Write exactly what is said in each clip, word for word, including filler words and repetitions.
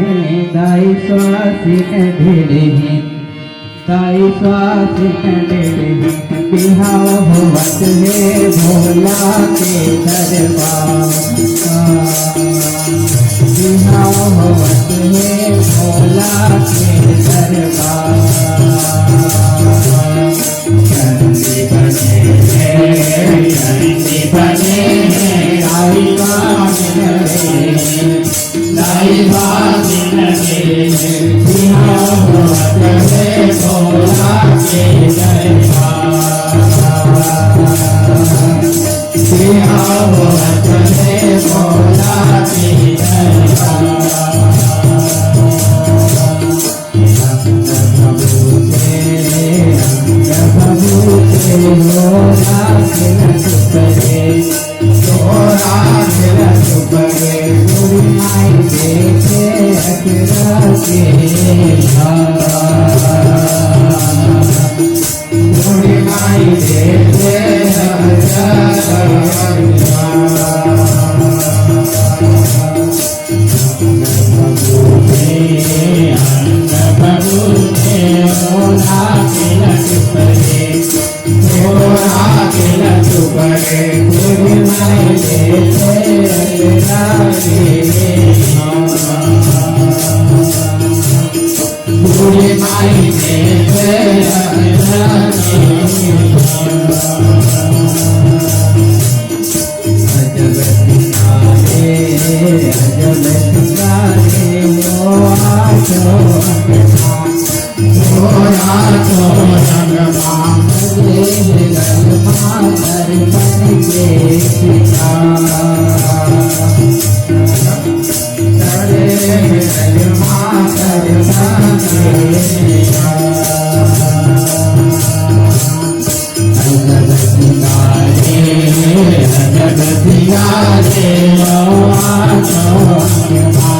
दाई स्वासिन ढेड़ही, दाई स्वासिन ढेड़ही, बिहाव होवत हे भोला के दरबार। बिहाव होवत हे भोला के दरबार। चंडी बने हे, चंडी बने हे, दाई स्वासिन ढेड़ही। दाई स्वासिन ढेड़ही, बिहाव होवत हे भोला के दरबार। बिहाव होवत हे भोला के दरबार। अंग फफूंदे, अंग फफूंदे, भोला के न सुतरे। तोरा दिल सुपरे, बूढ़ी माई देखे अचरा के धार। बूढ़ी माई देखे अचरा के धार। अंग फफूंदे, अंग फफूंदे, भोला के न सुतरे। तोरा के न सुतरे, बूढ़ी माई देखे अचरा के धार। बूढ़ी माई देखे अचरा के धार। अजब सिंगारे, अजब सिंगारे, ओ आसो अंगना। तोरा तोरंग माँ, रे रंग माँ, दर्पण के सितारा। रे रंग माँ, दर्पण के सितारा। अजब सिंगारे, अजब सिंगारे, ओ आसो अंगना।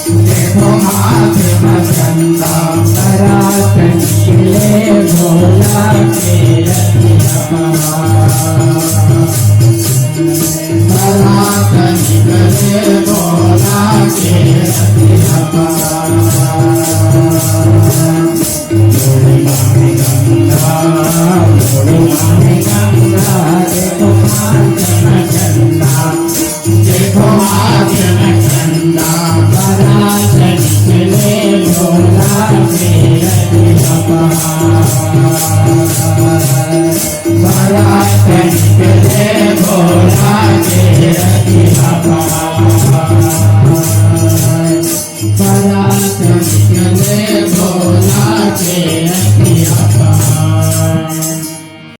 देखो हाथ में चंदा, बारात निकले भोला के रथ सवार। बारात निकले भोला के रथ सवार। गोड़वा में गंगा, गोड़वा में गंगा, देखो हाथ में चंदा। देखो हाथ में चंदा, बारात निकले भोला के रथ सवार। बारात